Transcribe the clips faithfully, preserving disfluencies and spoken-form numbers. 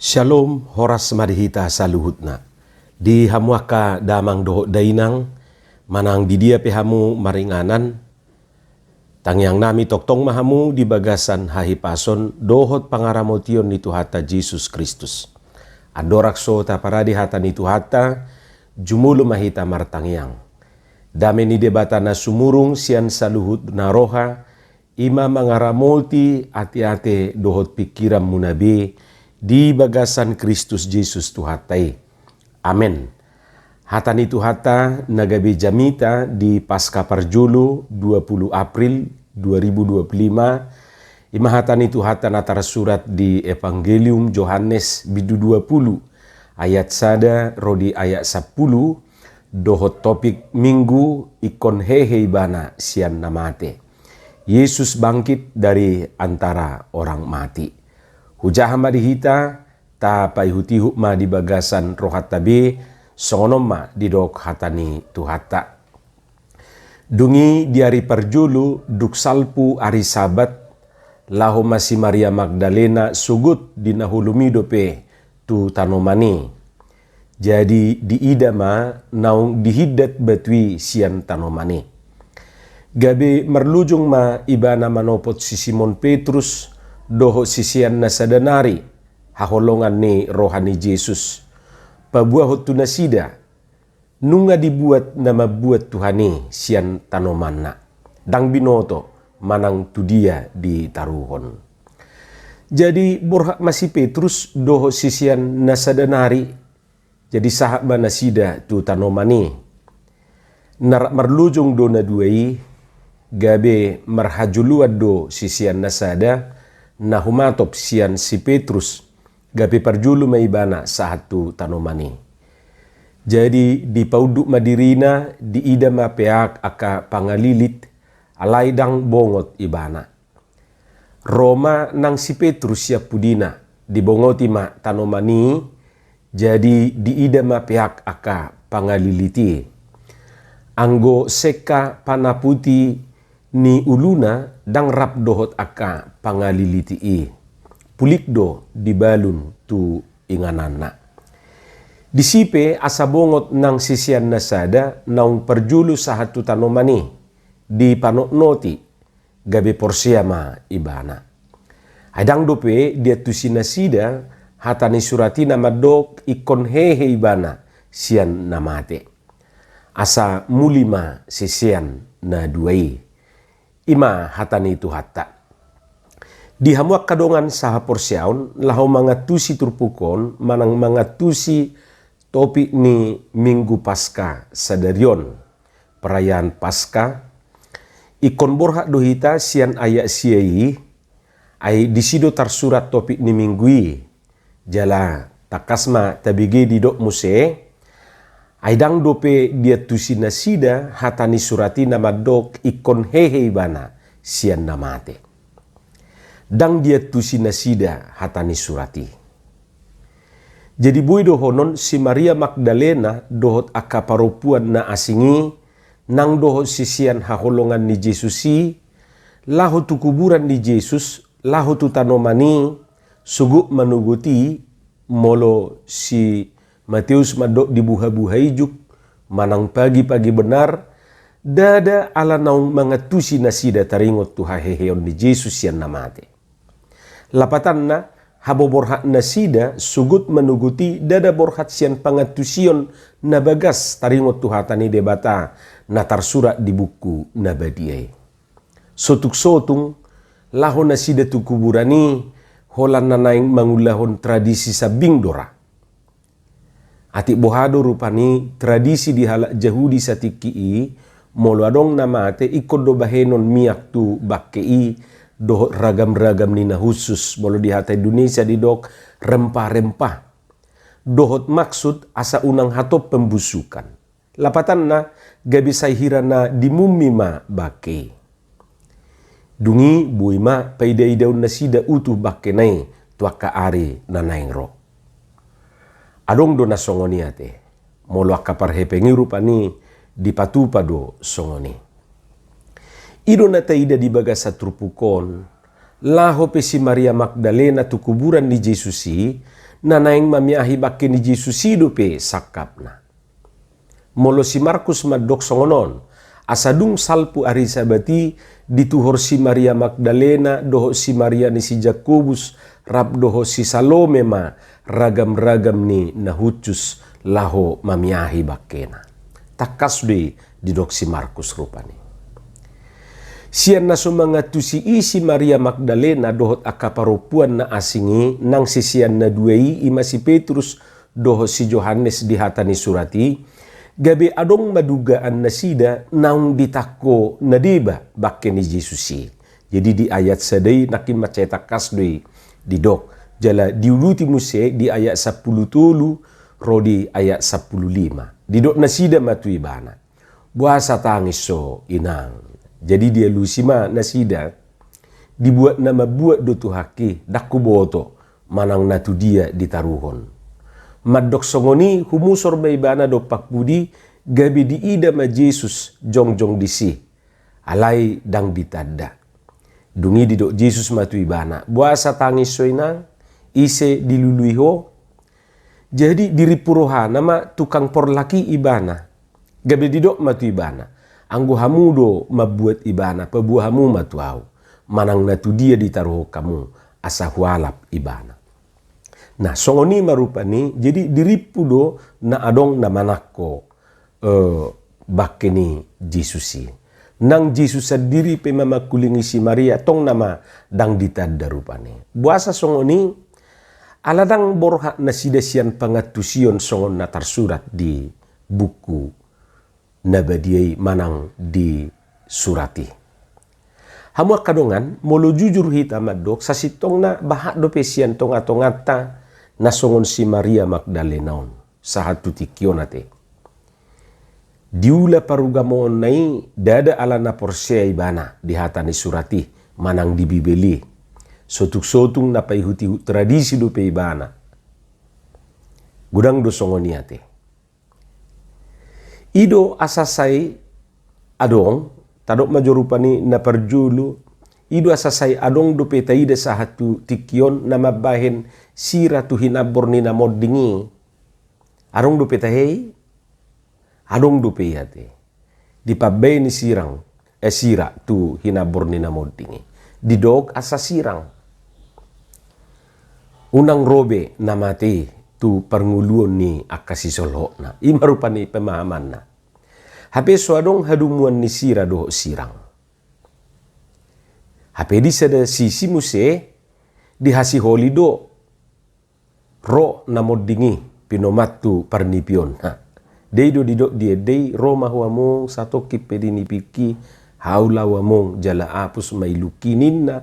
Syalom, horas ma di hita saluhutna. Di hamu angka damang dohot dainang, manang di dia pe hamu maringanan, tangiang nami tongtong ma hamu di bagasan hahipason dohot pangaramotion ni Tuhanta Jesus Kristus. Andorang so taparade hata ni Tuhanta, jumolo ma hita martangiang. Dame ni Debata na sumurung sian saluhut na roha, i ma mangaramoti ateate dohot pingkiranmuna be di bagasan Kristus Jesus Tuhanta i. Amen. Hata ni Tuhanta na gabe jamita di Paska parjolo dua pulu April dua ribu dua pulu lima, i ma hata ni Tuhanta na tarsurat di Evangelium Johannes bindu dua pulu, ayat sada ro di ayat sampulu, dohot topik Minggu ingkon hehe Ibana sian na mate. Yesus bangkit dari antara orang mati. Hujaha ma di hita, tapaihutihut ma di bagasan rohanta be, songon on ma didok hata ni Tuhanta. Dung i di ari parjolo, dung salpu ari Sabat, laho ma si Maria Magdalena sogot di na holom i dope tu tanoman i. Jadi diida ma naung dihindat batu i sian tanoman i. Gabe marlojong ma ibana manopot si Simon Petrus dohot sisean na sada nari haholongan ni roha ni Jesus, paboahon tu nasida, nunga dibuat na mambuat Tuhan i sian tanomanna, ndang binoto manang tu dia ditaruhon. Jadi borhat ma si Petrus dohot sisean na sada nari, jadi sahat ma nasida tu tanoman i. Na rap marlojong do na dua i, gabe marhajoloan do sisean na sada na humatop sian si Petrus, gabe parjolo ma ibana sahat tu tanoman i. Jadi dipaunduk ma dirina, diida ma peak angka pangalilit, alai ndang bongot ibana. Ro ma nang si Petrus sian pudina, dibongoti ma tanoman i, jadi diida ma peak angka pangalilit i. Anggo sengka panaputi ni uluna ndang rap dohot angka pangalilit i. Pulik do dibalun tu ingananna. Disi pe asa bongot nang sisean na sada naung parjolo sahat tu tanoman i, dipanotnoti, gabe porsea ma ibana. Ai ndang dope diantusi nasida hata ni surat i na mandok ingkon hehe ibana sian na mate. Asa muli ma sisean na dua i. I ma hata ni Tuhanta. Di hamu angka dongan sahaporseaon, laho mangantusi turpuk on manang mangantusi topik ni Minggu Paska sadari on, perayaan Paska, ingkon borhat do hita sian ayat sia i. Ai disi do tarsurat topik ni Minggu i. Jala tangkas ma tabege didok muse, ai ndang dope diantusi nasida hata ni surat i na mandok ingkon hehe ibana sian na mate. Ndang diantusi nasida hata ni surat i. Jadi boi dohonon si Maria Magdalena dohot angka parompuan na asing i, nang dohot sisean haholongan ni Jesus i, laho tu kuburan ni Jesus, laho tu tanoman i, sogot manogot i, molo si Mateus mandok dibuhabuha ijuk, manang pagipagi benar, ndada ala naung mangantusi nasida taringot tu haheheon ni Jesus sian na mate. Lapatanna, haboborhat nasida sogot manogot i ndada borhat sian pangantusion na bagas taringot tu hata ni Debata na tarsurat di buku na badia i. Sotung-sotung, laho nasida tu kuburan i, holan na naeng mangulahon tradisi sambing do ra. Atik boha do rupani tradisi di halak Jahudi satingki i, molo adong na mate ingkon do bahenon miak tu bangke i, dohot ragam-ragam ni na hushus, molo di hata Indonesia didok rempah-rempah. Dohot maksud asa unang hatop pembusukan. Lapatanna, gabe sai hira na dimummi ma bangke i. Dung i boi ma paida-idaon nasida utuh bangkena i tu angka ari na naeng ro. Adong do na songon i ate, molo angka parhepeng i rupani dipatupa do songon i. I do na taida di bagasan turpuk on, laho pe si Maria Magdalena tu kuburan ni Jesus i, Na naeng mamiahi bangke ni Jesus i dope sangkapna. Molo si Markus mandok songon on, asa dung salpu ari Sabat i, dituhor si Maria Magdalena dohot si Maria ni si Jakobus rap dohot si Salome ma ragam-ragam ni na hushus laho mamiahi bangkena. Tangkas do i didok si Markus rupani. Sian na so mangantusi i si Maria Magdalena dohot angka parompuan na asing i nang sisean na dua i, i ma si Petrus dohot si Johannes di hata ni surat i, gabe adong ma dugaan nasida naung ditangko na deba bangke ni Jesus i. Jadi di ayat sada i nangkin mansai tangkas do i didok, jala diuduti muse di ayat sampulu tolu ro di ayat sampulu lima. Didok nasida ma tu ibana, "Boasa tangis ho, inang?" Jadi dialusi ma nasida, "Dibuat na mambuat do Tuhanki, ndang huboto manang na tu dia ditaruhon." Mandok songon i humusor ma ibana dompak pudi, gabe diida ma Jesus jongjong disi, alai ndang ditanda. Dung i didok Jesus ma tu ibana, "Boasa tangis ho, inang? Ise dilului ho?" Jadi dirimpu rohana ma tukang porlak i ibana. Gabe didok ma tu ibana, "Anggo hamu do mambuat ibana, paboa hamu ma tu ahu manang na tu dia ditaruhon hamu, asa hualap ibana." Nah, songon i ma rupani, jadi dirimpu do na adong na manangko eh, bangke ni Jesus i. Nang Jesus sandiri pe ma mangkulingi si Maria, tong nama ndang ditanda rupani. Boasa songon i? Ala ndang borhat nasida sian pangantusion songon na tarsurat di buku na badia i manang di surat i. Hamu angka dongan, molo jujur hita mandok, sasintongna bahat dope sian tonga-tonganta na songon si Maria Magdalena on sahat tu tingki on ate. Diula parugamoonna i ndada ala na porsea ibana di hata ni surat i manang di Bibel i. Sotung-sotung na paihut-ihut tradisi dope ibana. Godang do songon i ate. I do asa sai adong, tadok ma jo rupani na parjolo, i do asa sai adong dope taida sahat tu tingki on na mambahen sira tu hinambor ni na monding i. Adong dope tahe i? Adong dope i ate. Dipambahen i sirang, eh, sira tu hinambor ni na monding i. Didok asa sirang. Unang ro be na mate i tu parngoluon ni angka sisolhotna. I ma rupani pemahamanna. Hape so adong hadomuan ni sira dohot sirang. Hape di sada sisi muse dihasiholi do ro na monding i pinomat tu parnipion. Ha. Dei do didok di ende i, "Ro ma ho among, satongkin pe di nipingki, hau laho among jala apus ma ilungki," ninna.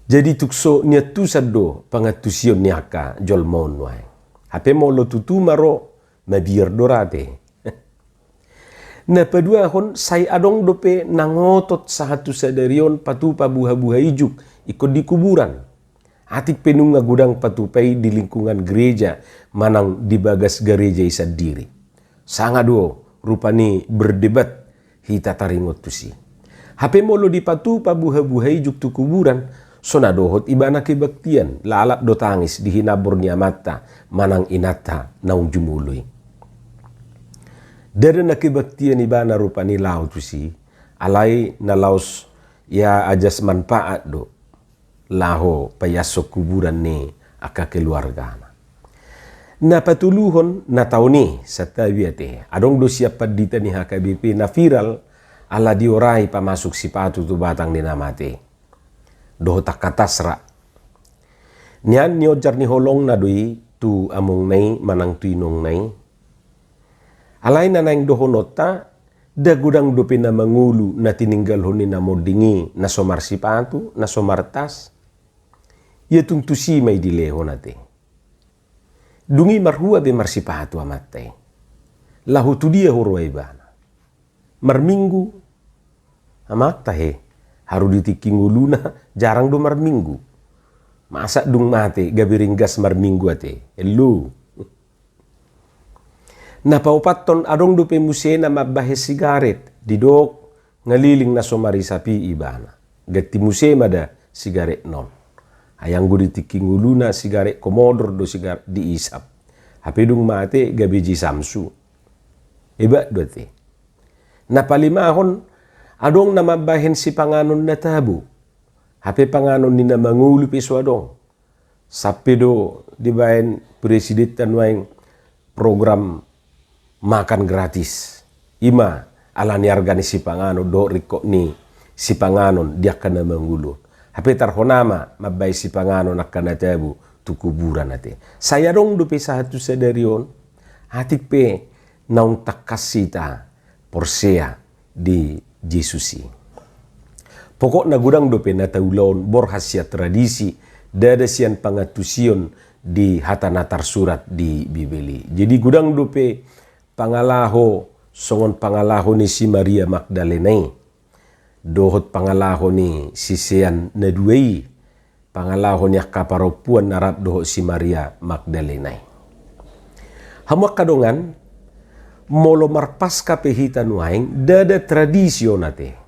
Jadi tung so niantusan do pangantusion ni angka jolma on nuaeng. Hape molo tutu ma ro, mabiar do ra ate. Na paduahon, sai adong dope na ngotot sahat tu sadari on patupa buha-buha ijuk ingkon di kuburan. Atik pe nunga godang patupa i di lingkungan gereja manang di bagas gareja i sandiri. Sanga do rupani berdebat hita taringot tusi. Hape molo dipatupa buha-buha ijuk tu kuburan, so na dohot ibana kebaktian, lalap do tangis di hinambor ni amanta manang inanta naung jumolo i. Ndada na kebaktian ibana rupani laho tusi, alai na laos ia ajas manfaat do laho paiashon kuburan ni angka keluargana. Na patoluhon, na taon i santabi ate, adong do sian pandita ni H K B P na viral ala diorai pamasuk sipatu tu batang ni na mate dohot angka tas ra. Nian nionjar ni holongna do i tu amongna i manang tu inongna i. Alai na naeng dohononta, nda godang dope na mangolu na tininggalhon ni na monding i na so marsipatu, na so martas. Ia tung tusi ma i dilehon ate. Dung i marhua be marsipatu amanta i. Laho tu dia huroha ibana? Marminggu. Amanta he, haru di tingki ngoluna jarang do marminggu. Masa dung mate gabe ringgas marminggu ate? Elo. Na paopathon, adong dope muse na mambahen sigaret, didok ngaliling na so marisap i ibana. Ganti muse ma da sigaretna on. Ai anggo di tingki ngoluna sigaret komodor do sigaret diisap. Hape dung mate gabe J Samsu. Hebat do ate. Na palimahon, adong na mambahen sipanganon na tabo. Hape panganon ni na mangolu pe so adong. Sampe do dibahen presidenta nuaeng program makan gratis. Ima ala ni arga ni sipanganon dohot ringkot ni sipanganon di angka na mangolu. Hape tarhona ma mambahen sipanganon angka na tabo tu kuburan ate. Sai adong dope sahat tu sadari on, atik pe naung tangkas hita porsea di Jesus i. Pokokna godang dope na taulahon borhat sian tradisi, ndada sian pangantusion di hata na tarsurat di Bibel i. Jadi godang dope pangalaho songon pangalaho ni si Maria Magdalena i, dohot pangalaho ni sisean na dua i, pangalaho ni angka parompuan na rap dohot si Maria Magdalena i. Hamu angka dongan, molo marpaska pe hita nuaeng, ndada tradisi on ate.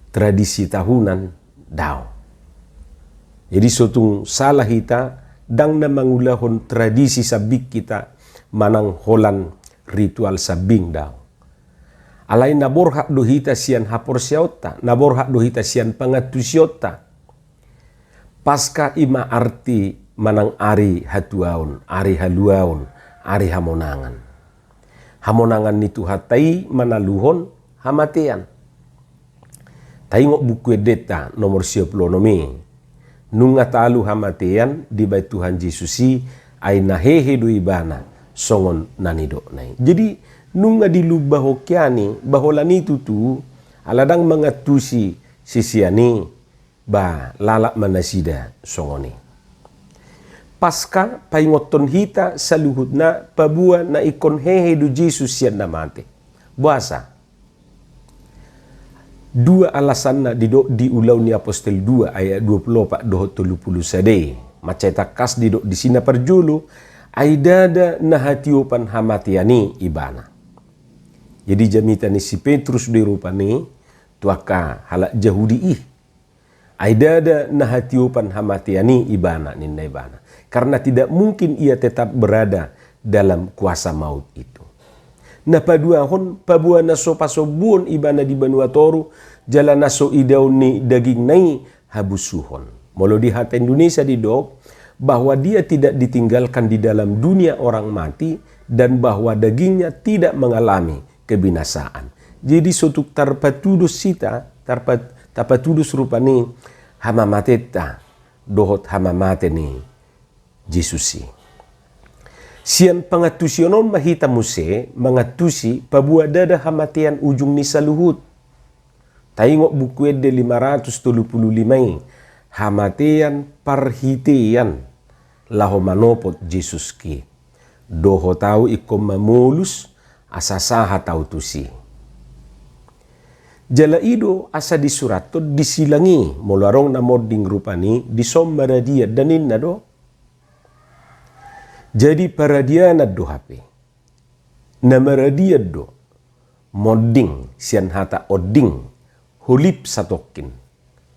Tradisi tahunan dao. Jadi so tung salah hita, ndang na mangulahon tradisi sambing hita manang holan ritual sambing dao. Alai na borhat do hita sian haporseaonta, na borhat do hita sian pangantusionta. Paska ima arti manang ari hatuaon, ari haluaon, ari hamonangan. Hamonangan ni Tuhanta i manaluhon hamatean. Taingot Buku Endenta nomor sia pulu onom i. Nunga talu hamatean dibahen Tuhan Jesus i, ai na hehe do ibana songon na nidokna i. Jadi nunga dilumbahon hian i, ba holan i tutu, ala ndang mangantusi sisean i, ba lalap ma nasida songon i. Paska paingothon hita saluhutna paboa na ingkon hehe do Jesus sian na mate. Boasa? Dua alasanna didok di Ulaon ni Apostel dua ayat dua pulu opat dohot tolu pulu sada i. Mansai tangkas didok disi na parjolo, ai ndada na hatiopan hamatean i ibana. Jadi jamita ni si Petrus do i rupani tu angka halak Jahudi i. Ai ndada na hatiopan hamatean i ibana, ninna ibana. Karena tidak mungkin ia tetap berada dalam kuasa maut itu. Na paduahon, paboa na so pasombuon ibana di banua toru, jala na so idaon ni dagingna i habusuhon. Molo di hata Indonesia didok, bahwa dia tidak ditinggalkan di dalam dunia orang mati, dan bahwa dagingnya tidak mengalami kebinasaan. Jadi so tung tarpatudos hita, tarpa-, tapatudos rupani hamamatenta dohot hamamate ni Jesus i. Sian pangantusion on ma hita muse mangantusi paboa ndada hamatean ujung ni saluhut. Taingot Buku Ende lima ratus tolu pulu lima i, hamatean parhitean laho manopot Jesus ke. Dohot ahu ingkon mamolus asa sahat ahu tusi. Jala i do asa disurathon di silang i, molo adong na monding rupani dison maradian, da ninna do. Jadi paradianan do hape. Na maradian do. Monding, sian hata onding, holip satongkin.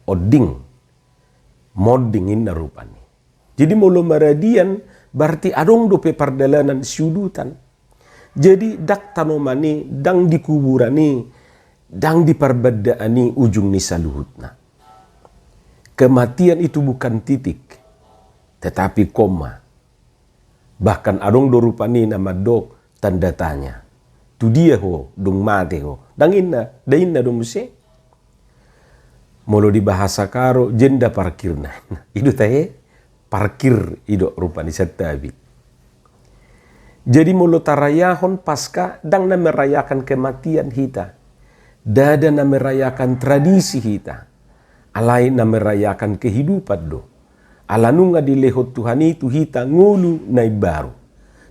Onding. Monding inna rupani. Jadi molo maradian, berarti adong dope pardalanan siudutan. Jadi ndang tanoman i, ndang di kuburan i, ndang di parbandaan i ujung ni saluhutna. Kematian itu bukan titik, tetapi koma. Bahkan adong do rupani na mandok tanda tanya. Tu dia ho, dung mate ho? Ndang inna, da inna do muse. Molo di bahasa Karo, jenda parkirna. I do tahe, parkir i do rupani santabi. Jadi molo tarayahon Paska, ndang na merayakan kematian hita. Ndada na merayakan tradisi hita. Alai na merayakan kehidupan do. Ala nunga dilehon Tuhan i tu hita ngolu na imbaru.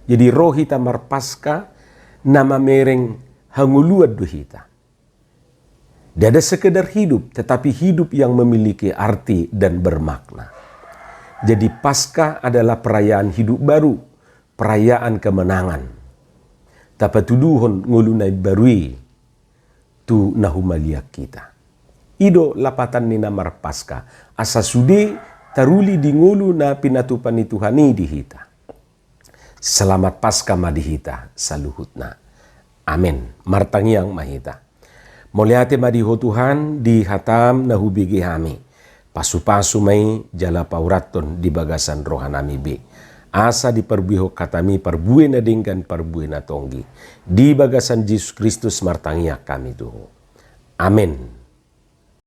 Jadi ro hita marpaska, na mamereng hangoluan do hita. Ndada sekedar hidup, tetapi hidup yang memiliki arti dan bermakna. Jadi Paska adalah perayaan hidup baru, perayaan kemenangan. Tapatuduhon ngolu na imbaru i tu na humaliang hita. I do lapatan ni na marpaska, asa sude taruli di ngolu na pinatupa ni Tuhan i di hita. Selamat Paskah ma di hita saluhutna. Amen. Martangiang ma hita. Mauliate ma di Ho Tuhan, di hataM na hubege hami. Pasupasu ma i jala paurathon di bagasan rohanami be. Asa diparbuehon hataMi parbue na denggan, parbue na tonggi. Di bagasan Jesus Kristus martangiang hami tu Ho. Amen.